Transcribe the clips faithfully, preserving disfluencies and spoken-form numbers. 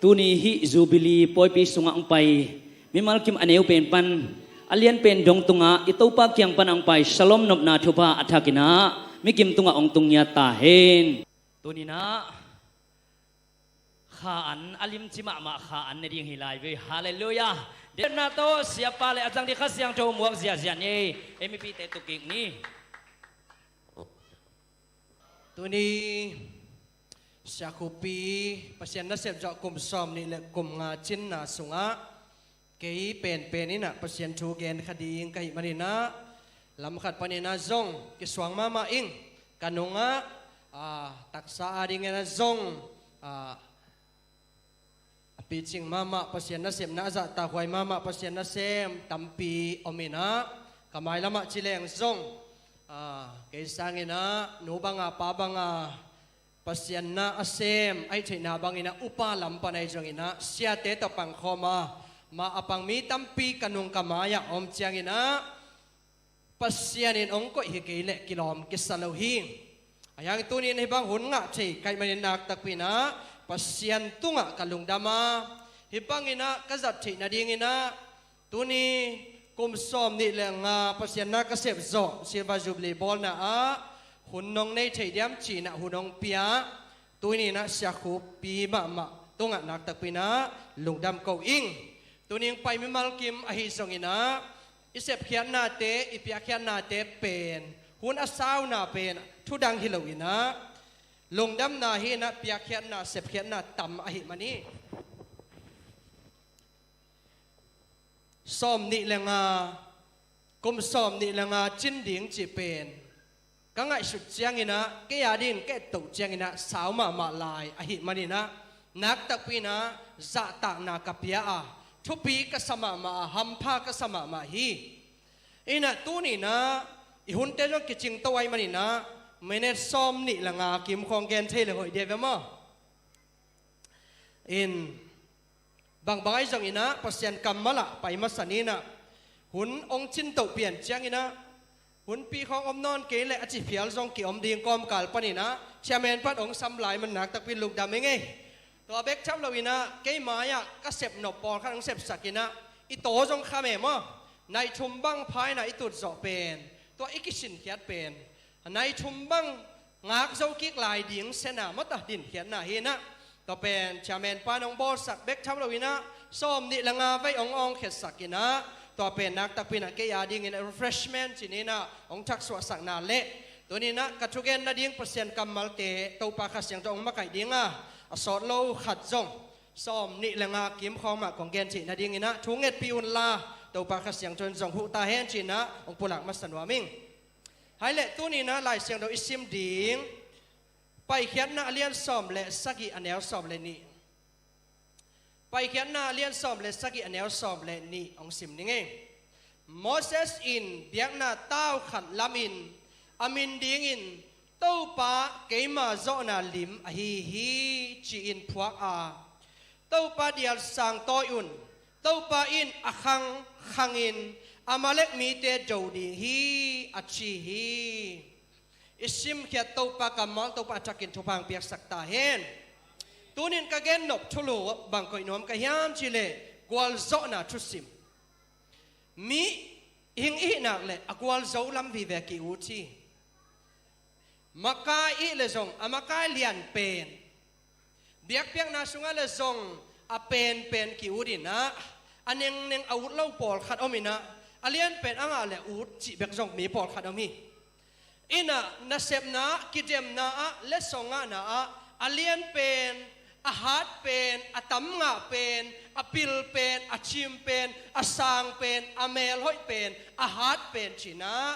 Tuni hih Jubilee pawipi sungah hong pai mimal kim a neu pen pan a lian pen dong tungah i Topa kiang pan hong pai Shalom nopna thupha a thakin ah mikim tungah hong tung ngiat ta hen. Tuni-in ah kha an a limci mahmah kha an ne ding hi lai ve. Halleluiah. Dena tawh siapa le a zang ding Kha Siangtho muak ziahziah ni. Ei mipite tuk kik ni. Tuni Sia Khup Pi, Pasian nasep zawh kum sawm nih le kum nga cinna sungah kei penpen in ah Pasian thu gen kha ding ka hih manin ah lam khat panin ah zong kisuang mahmah ing. Ka nungah, ah, taksa adingin ah zong, ah, a picing mahmah Pasian nasepna, a zahtakhuai mahmah Pasian nasem tampi om in ah, ka mailamah ci leng zong, ah, kei sangin ah nu banga pa banga Pasian na a sem a hih theihna bangin ah upa lam pan ahi zongin ah siate tawh pangkhawm a, mah a pang mi tampi ka nung ka mai-ah om ciangin ah Pasian in hong koih hi kei leh kilawm kisa lo hi. Ahi hang tuni-in hih bang hun ngah thei ka hih manin nak takpi in ah Pasian tungah ka lungdam a, hih bangin ah ka zat theih nadingin ah tuni kum sawm nih le nga Pasian na ka sep zawh Silver Jubilee bawlna ah hun nong nei thei diam ci-in ah hun hong pia. Tuni-in ah Sia Khup Pi mahmah tungah nak takpi in ah lungdam ko ing. Tuni hong pai mimal kim ahi zongin ah i sepkhiatnate, i piakkhiatnate pen hun a sauna pen thu dang hi lo in ah lungdamna hi in ah piakkhiatna, sepkhiatna tam ahih man hi. Sawm nih le nga, kum sawm nih le nga cin ding cih pen ka ngaihsut ciangin ah, kei adingin ka ettoh ciangin ah sau mahmah lai ahih manin ah nak takpi in ah zahtakna ka pia a, thupi ka sa mahmah a, hampha ka sa mahmah hi. In ah tuni-in ah i hunte zong kicing to ahih manin ah minute sawm nih le nga kim khawng gen thei le hoih dia ve maw? In, bangbang ahi zongin ah Pasian kammal ah pai masa ni in ah hun hong cin toh pian ciangin ah hunpi khawng om nawn kei leh a ci phial zong kiom ding kawmkal panin ah chairman pan hong sam lai man nak takpi lungdam ing ei. Tua bek tham loin ah kei mai-ah ka sep nop pawlkhat hong sepsak in ah i taw zong kham e maw? Nai thum bang pha in ah i tut zawh pen, tua i kisinkhiat pen nai thum bang ngak zo kik lai ding sena mawta dinkhiatna hi in ah, tua pen chairman pan hong bawlsak bek tham loin ah sawm nih le nga vei hong awngkhiatsak in ah, tua pen nak takpi in ah kei adingin refreshment ci-in ah hong thaksuahsakna le tuni-in ah ka thugen nading Pasian kammalte Topa Kha Siangtho hong makaih ding a, a sawt lo khat zong sawm nih le nga kim khawng mah kong gen theih nadingin ah thu ngetpih unla Topa Kha Siangtho in zong huh ta hen ci-in ah hong pulak masa nuam ing. Hai leh tuni-in ah Lai Siangtho i sim ding Paikhiatna a lian sawm le sagih a neu sawm le nih. Paikhiatna a lian sawm le sagih a neu sawm le nih hong sim ning ei. Moses in biakna tau khat lamin a min dingin Topa keima zawhna lim ahi hi ci-in phuak a, Topa dial sang tawi un, Topa in a khang khangin Amalek mite do ding hi a ci hi. I simkhiat Topa kammal Topa a thakin thupha hong piaksak ta hen. Tunin ka gennop thulu bang koih nuam ka hiam cih leh gualzawhna thusim. Mi hing i hih nak leh a gualzo lam vive ki-ut hi. Makai i hih leh zong a makai lian pen biakpiakna sungah le zong a penpen ki-ut in ah, a nengneng a ut lo pawlkhat om in ah, a lianpen a ngah le ut cih bek zong mi pawlkhat om hi. In ah nasepna ah, kidemna ah, letsong ngahna ah, a lianpen, a hatpen, a tam ngahpen, a pilpen, a cimpen, a sangpen, a melhoihpen, a hatpen ci-in ah,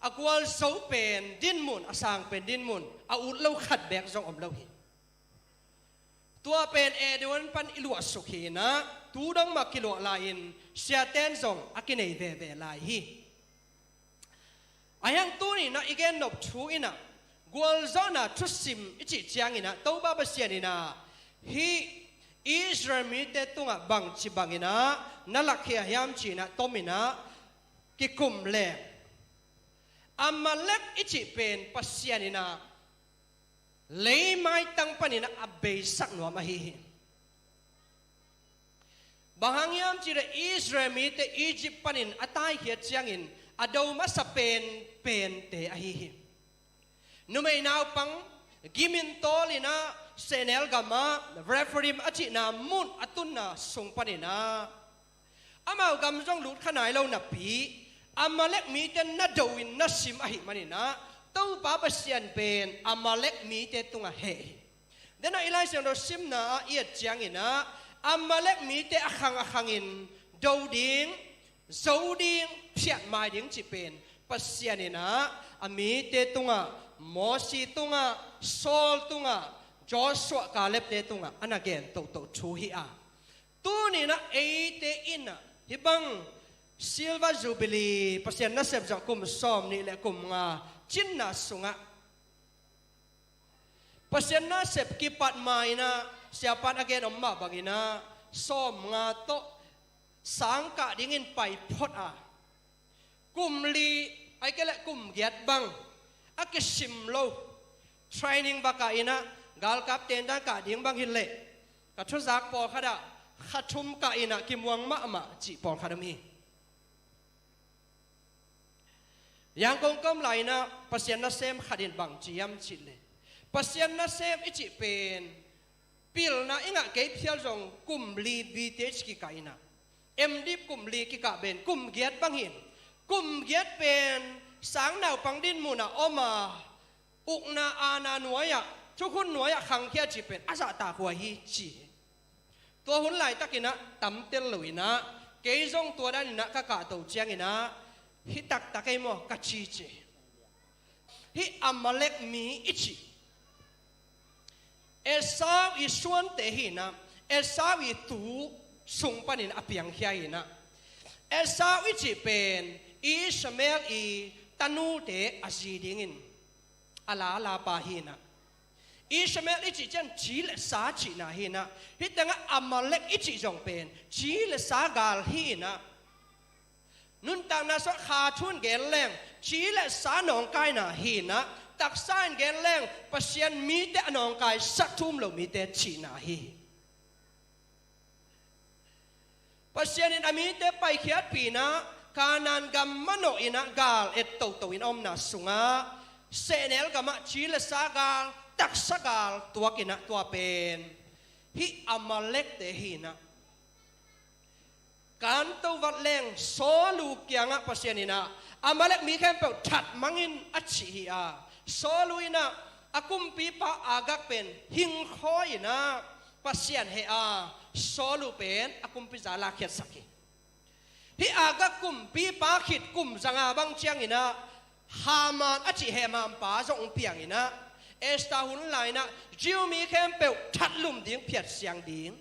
a gualzo pen dinmun, a sangpen dinmun a ut lo khat bek zong om lo hi. Tua pen Eden pan i luahsuk hi in ah, tu dang mah kiluah lai-in siaten zong a kinei veve lai hi. Ahi hang tuni-in ah i gennop thu in ah gualzawhna thusim i cih ciangin ah Topa Pasian in ah hih Israel mite tungah bangci bangin ah na lakkhia hiam ci-in ah tom in ah kikum leng, Amalek i cih pen Pasian in ah leimaitang panin ah a beisak nuam ahi hi. Bang hang hiam cih leh Israel mite Egypt panin a taikhiat ciangin a do masa penpente ahi hi. Numei naupang gimin tawlinah sehnel gamah Rephidim a cihna mun a tunna sung paninah amau gam zong lut kha nai lo napi Amalek mite na do in na sim ahih maninah Topa Pasian pen Amalek mite tungah heh hi. Denah i Lai Siangtho simna ah i et cianginah Amalek mite a khang a khangin do ding, zo ding, phiatmai ding cih pen Pasian inah a mite tungah, Mosi tungah, Saul tungah, Joshua, Kalebte tungah a na gen tohtoh thu hi a. Tuninah eite inah hih bang Silver Jubilee, Pasian nasep zawh kum sawm nih le kum nga cinna sungah Pasian nasep kipat ma inah siapan a gen om mah banginah sawm nga tawh sangkah dingin pai phot a, kum li, ai kei leh kum giat bang a kisim lo, training bakah inah galkap tendan kah ding bang hi leh ka thuzak pawlkhatah kha thum kah inah kimuang mahmah cih pawlkhat om hi. Yangon ka om lai inah Pasian nasem khat in bang ci hiam cih leh Pasian nasem i cih pen pilna i ngah kei phial zong kum li B Th kikah inah M.Div kum li kikah pen kum giat bang hi in kum giat pen sang naupang din munah om a ukna aana nuai-ah thukhun nuai-ah khangkhia cih pen a zahtak huai hi ci hi. Tua hun laitakinah tamtel lo inah kei zong tua daninah ka kahto cianginah hih taktak ei maw ka ci ci. Hih Amalek mi i cih Esau i suante hinah Esau i tu sung panin a piangkhia hinah Esau i cih pen Ishmael i tanute a zi dingin a lala pa hinah Ishmael i cih cian ci le sa cihna hinah hih tengah Amalek i cih zong pen ci le sa gal hinah nuntakna sungah kha thu in gen leng ci le sa nawngkaina hinah taksa in gen leng Pasian mite a nawngkaisak thu um lo mite cihna hi. Pasian in a mite paikhiatpih inah Kanaan gam manawh inah gal et toto in a omna sungah sehnel gamah ci le sa gal, taksa gal tuak inah tua pen hih Amalekte hinah kanto vat leng Saulu kiangah Pasian inah Amalek mi khempeuh that mangin a cih hi a, Saulu inah a kumpipa Agag pen hingkhawi inah Pasian heh a, Saulu pen a kumpi za lakkhiatsak hi. Hih Agag kumpipa khit kum zanga bang cianginah Haman a cih hehmampa zong pianginah Esther hun lainah Jew mi khempeuh thatlum ding, phiatsiang ding,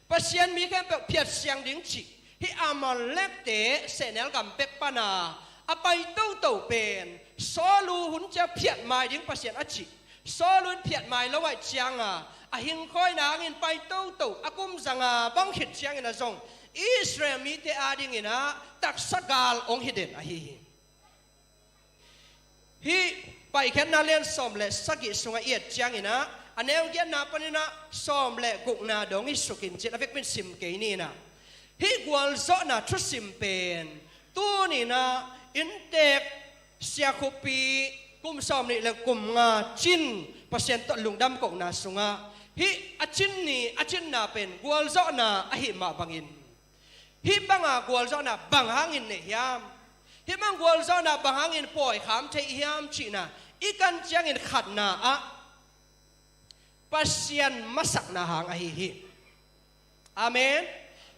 Pasian mi khempeuh phiatsiang ding cih hih Amalekte sehnel gam pek pana a pai toto pen Saulu hun cia phiatmai ding Pasian a cih Saulu in phiatmai lo ahih cianga a hingkhawina hangin pai toto a kum zanga bang khit ciangin a zong Israel mite adinginah taksa gal hong hi den ahi hi. Hih Paikhiatna lian sawm le sagih sungah i et cianginah a neu giatna paninah sawm le gukna dong i sukin cin a vekpin sim kei ninah hih gualzawhna thusim pen tuninah inntek siakhuppi kum sawm nih le kum nga cin Pasian tawh lungdam kohna sungah hih a cin ni a cinna pen gualzawhna ahih mah bangin hih banga gualzawhna bang hangin nei hiam? Hih bang gualzawhna bang hangin pawikham thei hiam cihna i kan ciangin khatna ah Pasian masakna hang ahi hi. Amen.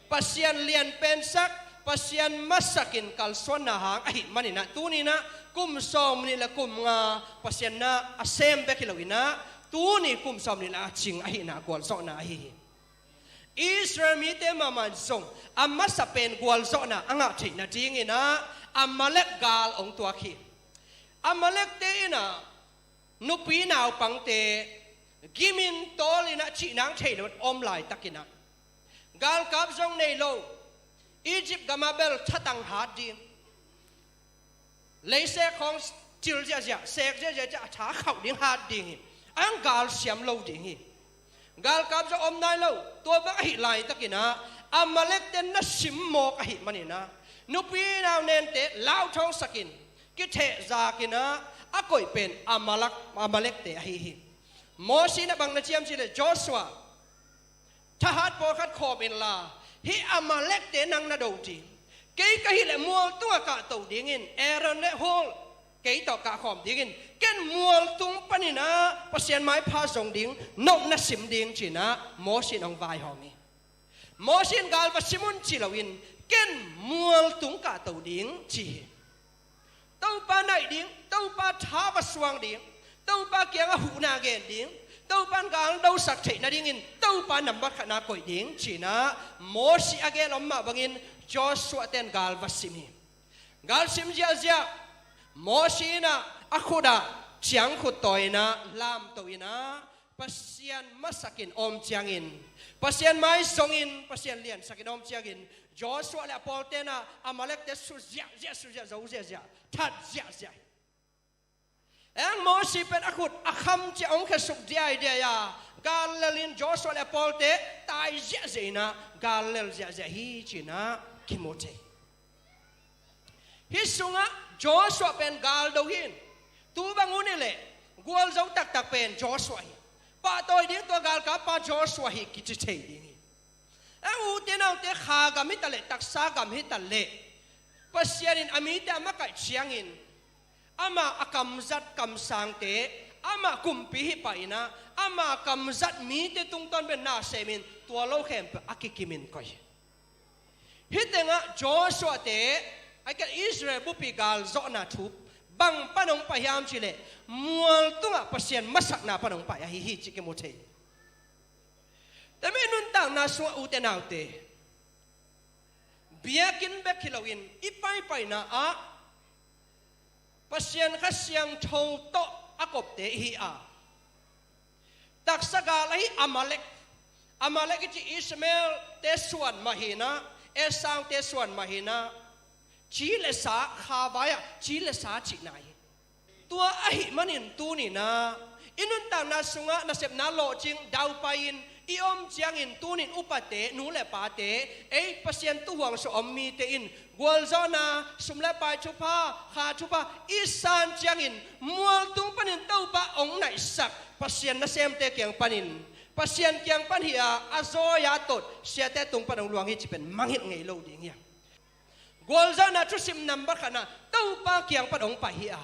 Pasian lianpensak, Pasian masakin kalsuanna hang ahih maninah tuninah kum sawm nih le kum nga Pasian na a sem bek hi loinah tuni kum sawm nih le a cing ahihna gualzawhna ahi hi. Israel mite mahmah in zong a masa pen gualzawhna a ngah theih nadinginah Amalek gal hong tuak hi. Amalekte inah nupi naupangte gimin tawlinah cihnang thei lo om laitakinah galkap zong nei lo, Egypt gamah bel thatang hat ding, leisek khawng cil ziahziah, sek ziahziah ciah a tha khauh ding hat ding hi. A hang gal siam lo ding hi. Galkap zong om nai lo, tua bang ahi laitakinah Amalekte na simmawk ahih manin ah, nupi nau nente lauthawngsakin, kithehzakin ah, a koih pen Amalek, Amalekte ahi hi. Moses in ah bang na ci hiam cih leh, Joshua, thahat pawlkhat khawm inla, hih Amalekte nang na do ding. Kei ka hih leh mual tungah kahto ding in, Aaron le Hur kei tawh kahkhawm ding in, ken mual tung panin ah Pasian maipha zong ding, nop na sim ding ci-in ah Moses in hong vaihawm hi. Moses in gal va sim un ci loin, ken mual tung kahto ding ci hi. Topa naih ding, Topa tha va suang ding, Topa kiangah huhna gen ding, Topa in gal dosak theih nadingin Topa nambat khatna koih ding ci-in ah Moses a gen om mah bangin Joshua ten gal va sim hi. Gal sim ziahziah, Moses in ah a khut ah ciangkhut tawi-in ah lamto in ah, Pasian masakin om ciangin, Pasian mai zongin, Pasian liansakin om ciangin, Joshua le a pawlte in ah Amalekte su ziahziah, su ziah, zo ziahziah, that ziahziah hi. Eng, Moses pen a khut a kham ciang hong khesuk diaidiai a, gal lelin Joshua le a pawlte tai ziahziah in ah gal lel ziahziah hi ci-in ah kimu thei. Hih sungah Joshua pen galdo hi. Tu bang hun hi leh gualzo taktak pen Joshua hi. Pahtawi ding tua galkappa Joshua hi kici thei ding hi. A ute naute, kha gam hi ta leh, taksa gam hi ta leh, Pasian in a mite a makaih ciangin, amah a kamzat kamsangte, amah kumpi hi pah in ah, amah a kamzat mite tungtawn pen na semin, tua lo khempeuh a kikimin koih hi. Hih tengah Joshua te, a kei Israel bupi gal zawhna thu bang pan hong pai hiam cih leh, mual tungah Pasian masakna pan hong pai ahi hi cih kimu thei. Tua mi nuntakna sungah ute naute, biakinn bek hi loin i paipaina ah Pasian Kha Siangtho tawh a kopte ihi a, taksa gal ahi Amalek, Amalek i cih Ishmael-te suan mah hi in ah, Esau-te suan mah hi in ah, ci le sa, kha vai-ah ci le sa cihna hi. Tua ahih manin tuni-in ah i nuntakna sungah nasepna lawhcing daupai-in i om ciangin, tuni-in upate, nu le pate, ei Pasian tuhuang sung om mite in gualzawhna, sum le pai thupha, kha thupha i san ciangin, mual tung panin Topa hong naihsak Pasian nasemte kiang panin, Pasian kiang pan hi a, a zawi a tot siate tung pan hong luang hi cih pen mangngilh ngei lo ding hi hang. Gualzawhna thusim nambat khatna Topa kiang pan hong pai hi a,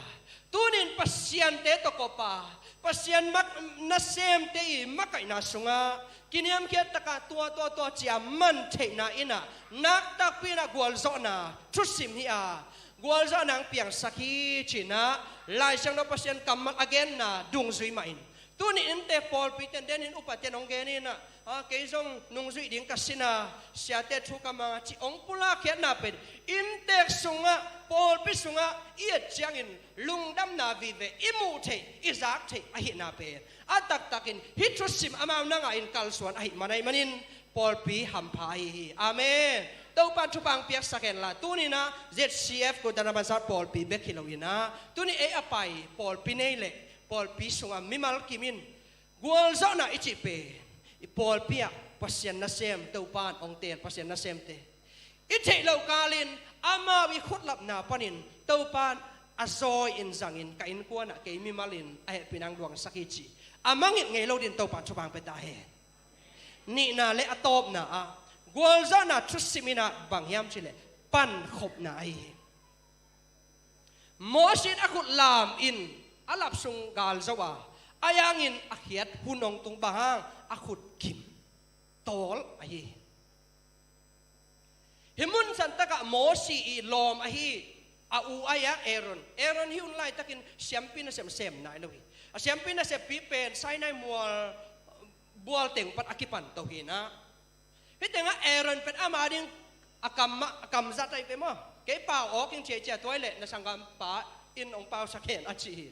tuni-in Pasian-te tawh kop a, Pasian mak, nasemte i makaihna sungah kiniamkhiat takin tua, tua, tua ci-a man theihna in ah, nak takpi in ah gualzawhna thusim hi a, gualzawhna hong piangsak hi ci-in ah Lai Siangtho Pasian kammal a genna dungzui mah in, tuni-in inntek pawlpi ten, den in upate in hong gen in ah, a, kei zong nungzuih ding ka sin a, siate thu ka mang a, cih hong pulak khiatna pen inntek sungah, pawlpi sungah i et ciangin lungdamna vive i muh theih, i zak theih ahihna pen a taktakin hih thusim amau na ngah in kalsuan ahih man ahih manin pawlpi hampha ahi hi. Amen. Topa in thupha hong piaksak hen la, tuni-in ah Z C F Kundana Bazar pawlpi bek hi loin ah, tuni ei a pai pawlpi nei leh pawlpi sungah mimal kim in, gualzawhna i cih pen i pawlpi ah Pasian nasem, Topa in hong teel Pasian nasemte i theih loh kalin, amau i khutlapna panin Topa in a zawi-in zangin, ka innkuan ah kei mimal in a hehpihna hong luangsak hi cih a mangngilh ngei lo dingin Topa in thupha hong pia ta hen. Nihna le a tawpna ah, gualzawhna thusim in ah bang hiam cih leh pankhopna ahi hi. Moses in a khut lam in a lap sung gal zo a, a yang in a khiat hun hong tung, bang hang, a khut kim tawl ahi hi. Hih mun santak ah Moses i lawm ahi a u ahi a Aaron. Aaron hih hun laitakin siampi nasep sem nai lo hi. A siampi naseppi pen Sinai mual bual teng pan a kipan to hi in ah. Hih tengah Aaron pen ama ding a kam mah, a kamzat ahi ve maw. Kei pau awk ing, ciacia tuai leh na sanggampa in hong pausak hen a ci hi.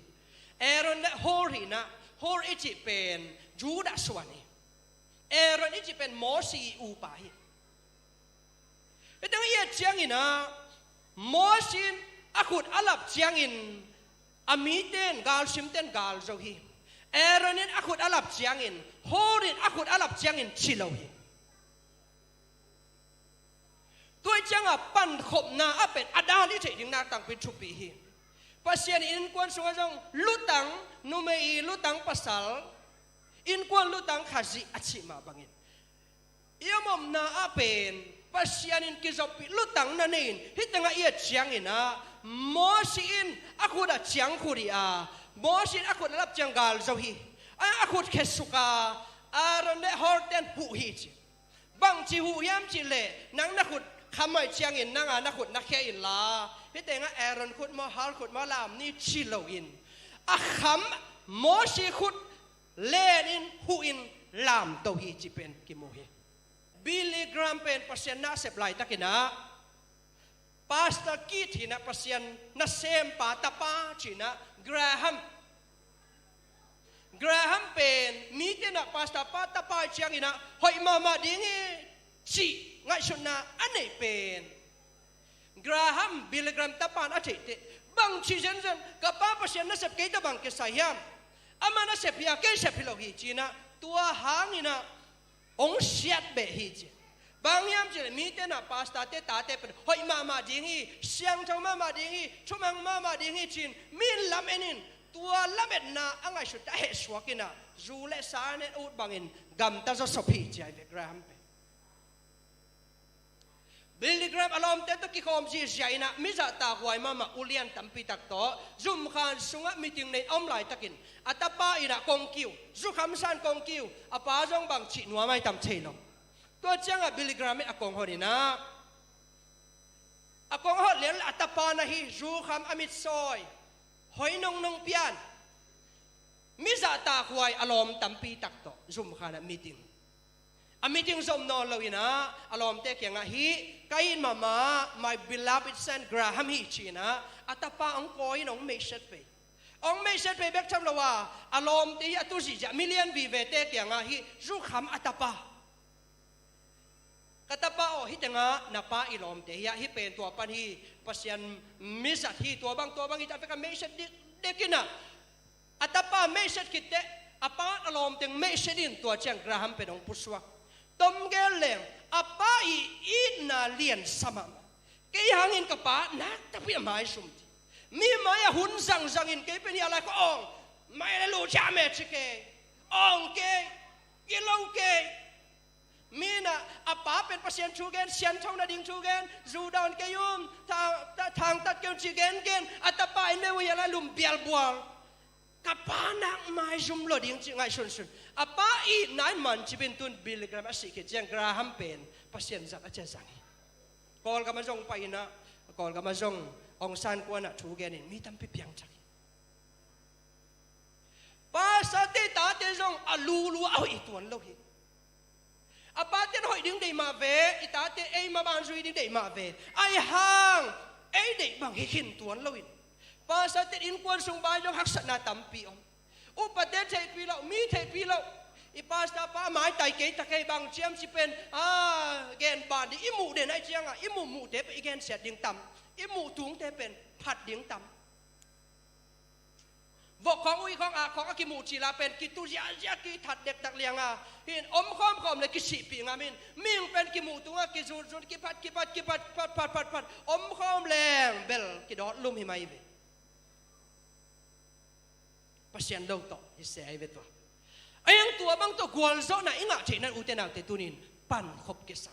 Aaron le Hur hi in ah, Hur i cih pen Judah suan hi. Aaron i cih pen Moses i upa hi. Hih tengah i et ciangin ah, Moses in a khut a lap ciangin a mite in, galsimte in gal zo hi. Aaron in a khut a lap ciangin, Hur in a khut a lap ciangin ci lo hi. Tua ciangah pankhopna a pen a dan i theih ding nak tangpi thupi hi. Pasian in innkuan sungah zong lutang, numei i lutang pasal, innkuan lutang Khazih a cih mah bangin i om omna ah pen Pasian in kizoppih lutang na nei in, hih tengah i et ciangin ah Mosi in a khut a ciang khut hi a, Mosi in a khut a lap ciang gal zo hi. A, a khut khesuk a, Aaron le Hur ten huh hi ci. Bangci huh hiam cih leh, nang na khut kham ahih ciangin nang a na khut na khe inla, hih tengah Aaron khut maw, Hur khut maw lam ni ci loin, a kham Mosi khut len in, huh in, lamto hi cih pen kimu hi. Billy Graham pen Pasian na a sep laitakin ah Pastor Keith hi in ah, Pasian nasempa tapa ci in ah, Graham. Graham pen mite in ah pastor pa tapa ciangin ah hoih mahmah ding hi cih ngaihsutna a neih pen Graham, Billy Graham tapa in a theih teh, bangci zenzen ka pa Pasian nasep kei tawh bang kisai hiam? Amah nasep hi a, kei sep hi lo hi ci in ah tua hangin ah hong siat beh hi ci. Bang hiam cih leh mite in ah pastor-te tate pen hoih mahmah ding hi, siangtho mahmah ding hi, thumang mahmah ding hi ci-in mi in lamet in, tua lametna a ngaihsut a hehsuak in ah zu le sa a ut bangin gamta zawsop hi ci ahi ve Graham pen. Billy Graham a lawmte tawh kikhawm zihziah in ah, mi zahtakhuai mahmah ulian tampi tak tawh zumkhan sungah meeting nei a om laitakin a tapa inn ah kong kiu, zukham san kong kiu, a pa zong bang cih nuam ahi tam thei lo. Tua ciangah Billy Graham in a kong hon in ah, a kong hon lian a tapa na hi, zukham a mitsawi, hoi nongnong pian, mi zahtakhuai a lawm tampi tak tawh zumkhan ah meeting. A meeting zom nawn lo in ah a lawmte kiangah, hih ka it mahmah, my beloved son Graham hi ci in ah a tapa hong kawi in hong meihset pei. Hong meihset pei bek tham lo a, a lawmte hi a tu zihziah milian vivete kiangah hih zukham a tapa, ka tapa aw, hih tengah na pa i lawmte hi a, hih pen tua pan hi, Pasian mi zat hi, tua bang tua bang hi, tua bek a meihset dikdik in ah a tapa meihset khit teh a pa a lawmteng meihset in tua ciang Graham pen hong pusuak. Tom gel leng a pa i itna lian sa mahmah. Kei hangin ka pa nak takpi a maizum ding. Mi mai-ah hun zangzang in kei pen hia lai kho awng, mai le lu cia me ci kei, awng kei, gilo kei. Mi in ah a pa pen Pasian thu gen, siangtho nading thu gen, zu dawn kei un, thang, thangtat kei un ci gengen, a tapa in beh uh hia lai lum bialbual. Ka pa nak maizum lo ding ci ngaihsunsun. A pa itna in mancip in tun Billy Graham a sih khit ciang Graham pen Pasian zat a cia zang hi. Kawlgam ah zong pai in ah, Kawlgam ah zong Aung San kuan ah thu gen in mi tampi piangthak hi. Pastor-te tate zong a lulu a hoih tuan lo hi. A pate in hoih ding deih mah ve, i tate ei maban zui ding deih mah ve. Ahi hang ei deih bang hi khin tuan lo in, pastor-te in innkuan sung bai zong haksatna tampi om. Upate theihpih loh, mi theihpih loh. I pastor pa maitai kei ta kei, bang ciam ci pen a gen ban ding, i muh den ahih ciangah i muhmuhte pen i gensiat ding tam, i muh tungte pen phat ding tam. Vok khawng, ui khawng, ah khawng a kimuh cih la pen kitu ziahziah, kithat dektak liang a, hin om khawmkhawm le kisihpih ngam in, mihing pen kimuh tungah kizutzut, kiphat, kiphat, kiphat, phat, phat, phat, phat, om khawm leng bel kidawt lum hi mai ve. Pasian lo tawh hi se ahi ve tua. Ahi hang tua bang tawh gualzawhna i ngah theihna in, ute naute, tunin pankhop kisam.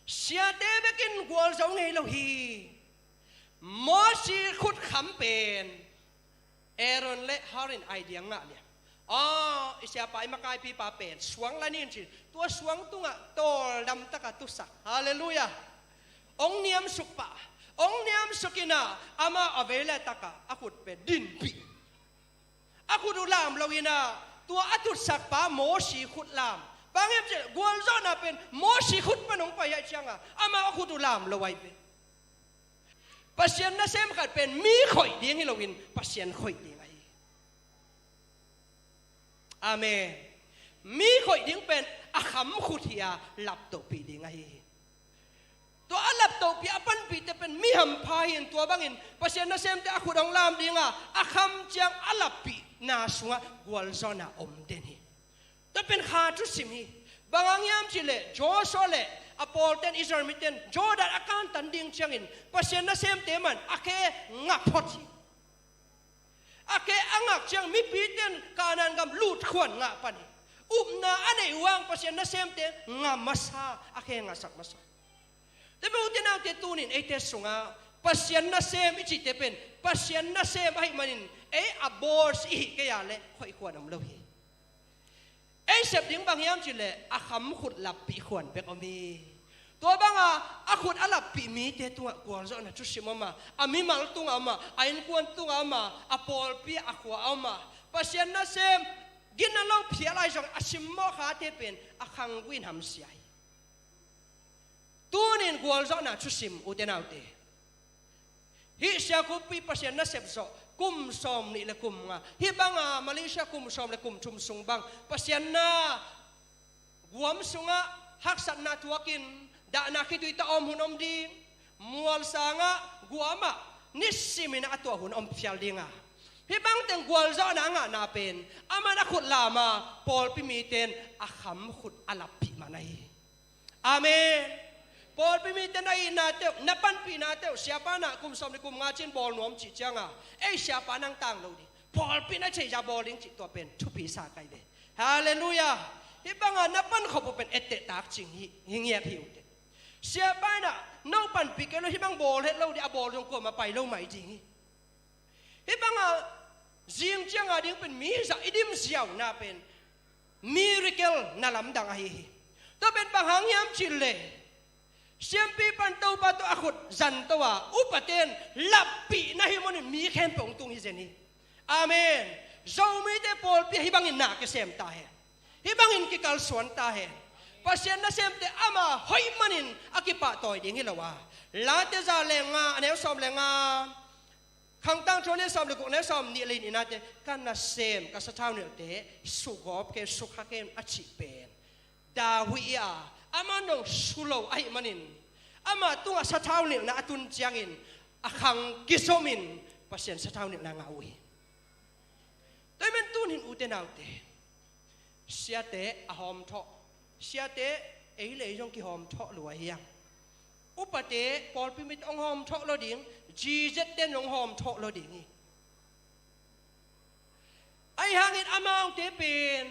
Siate bekin gualzo ngei lo hi. Mosi khutkham pen Aaron le Hur in idea ngah liang. Aw, i siapa, i makaipipa pen suang la ni in ci. Tua suang tungah tawldam taka tusak. Halleluiah. Hong niamsuk pah. Hong niamsuk in ah, amah a vei le takah a khut pen dinpih. A khut uh lam lo in ah, tua a tutsakpa Mosi khut lam. Bang hiam cih leh gualzawhna pen Mosi khut pan hong pai ahih ciangah amah a khut uh lam lo ahi pen. Pasian nasem khat pen mi khoih ding hi loin Pasian khoih ding ahi. Amen. Mi khoih ding pen a kham khut hi a, laptohpih ding ahi hi. Tua a laptohpih a panpihte pen mi hampha hi in, tua bangin Pasian nasemte a khut hong lam ding a, a kham ciang a lappihna sungah gualzawhna om den hi. Tua pen kha thusim hi. Bang hang hiam cih leh Joshua le A pawlten, Israel miten Jordan a kantan ding ciangin Pasian nasemte man a khe ngak phot hi. A khe a ngak ciang mipiten Kanaan gam lutkhuan ngah pan hi. Upna a neih uh hang Pasian nasemte ngah masa, a khe ngahsak masa. Tua bek ute naute, tunin eite sungah Pasian nasem i cihte pen Pasian nasem ahih manin ei a boss i hih kei a leh khoih khuan om lo hi. Ei sep ding bang hiam cih leh a kham khut lappih khuan bek om hi. Tua banga a khut a lappih mite tungah gualzawhna thusim om a, a mimal tungah om a, a innkuan tungah om a, a pawlpi a khua a om a, Pasian nasem gina lo phial lai zong a simmawh khate pen a khangguin hamsia hi. Tunin gualzawhna thusim ute naute. Hih Siakumpi Pasian nasep zawh kum sawm nih le kum nga, hih banga Malaysia kum sawm le kum thum sung bang Pasian na guam sungah haksatna thuakin dahna khitui ta om hun om ding, mualsangah guamah nisimin a tuah hun om phial dinga, hih bangteng gualzawhna a ngahna pen aman a khut lama pawlpi miten a kham khut a lappih man ahi. Amen. Pawlpi mite na itna teuh, na panpihna teuh, siapa na kum sawm le kum nga cin bawl nuam cih cianga, ei siapa nang tang lo ding, pawlpi na theihza bawl ding cih tua pen thupi sa kai ve. Halleluiah. Hih banga na pankhop uh pen etteh tak cing hi, hi ngiat hi uh teh. Siapa na no panpih kei lo, hih bang bawl het lo ding, a bawl zong kuama pai lo mai ding hi. Hih banga zing cianga ding pen mi zah i dim ziauna pen miracle na lamdang ahi hi. Tua pen bang hang hiam cih leh siampi pan Topa tawh a khut zanto a upaten lappihna hi manin mi khempeuh hong tung hi zen hi. Amen. Zomite pawlpi ah hih bangin na kisem ta hen. Hih bangin kikalsuan ta hen. Pasian nasemte ama hoih manin a kipahtawi ding hi lo a. Late za le nga, a neu sawm le nga. Khangtang thu a lian sawm le guk, neu sawm nih le nih nate, ka nasem, ka sathau nilhte sugawp kei, sukha kei un a cih pen David a, amah nong su lo ahih manin, amah tungah sathau nilhna a tun ciangin a khang kizomin Pasian sathau nilhna ngah uh hi. Tua ahih manin tunin ute naute, siate a hawmthawh, siate ei le ei zong kihawmthawh lua hi hang. Upate, pawlpi mite hong hawmthawh lo ding, G Z ten hong hawmthawh lo ding hi. Ahi hangin amaute pen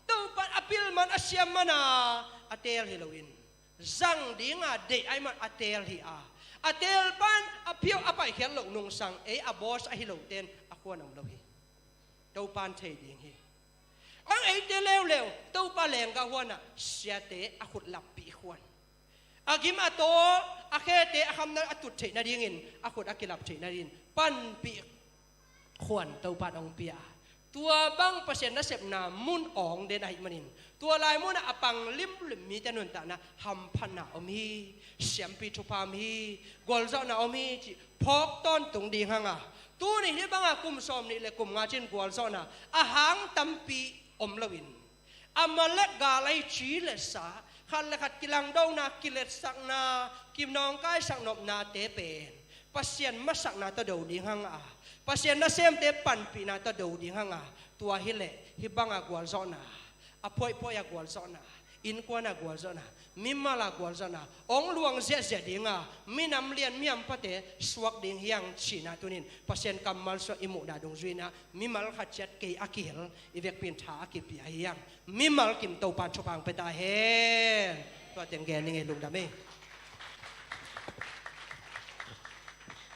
Topan a pil man, a siam mana a teel hi loin, zang dinga deih ahih man a teel hi a, a teel pan a phiau a paikhiat loh nungsang ei a boss ahi loten a khuan om lo hi. Topan thei ding hi. Ang eite leuleu Topa lenggah huanah siate a khut lappih khuan, a gim a taw, a khete a khamna a tut theih nadingin, a khut a kilap theih nadingin panpih khuan Topa in hong pia. Tua bang Pasian nasepna mun awng den ahih manin, tua lai munah a pang limlim mite nuntakna hamphatna om hi, siampi thupha om hi, gualzawhna om hi cih phawk tawntung ding hanga, tuni hih banga kum sawm nih le kum nga cin gualzawhna a hang tampi om loin, Amalek gal ahi ci le sa, khat le khat kilangdona, kiletsakna, kinawngkaisak nopnate pen Pasian masakna tawh do ding hanga, Pasian nasemte panpihna tawh do ding hanga, tua hileh hih banga gualzawhna, a phoihphoih a gualzawhna, innkuana gualzawhna, mimal a gualzawhna hong luang ziahziah dinga, minam lian, mi hampate suak ding hi hang cihna tunin Pasian kammal sungah i muhna dungzuina mimal khat ciat kei a kihel, i vekpi in tha a kipia hi hang. Mimal kim Topan thupha hong pia ta hen. Tua teng gen ning ei, lungdam ei.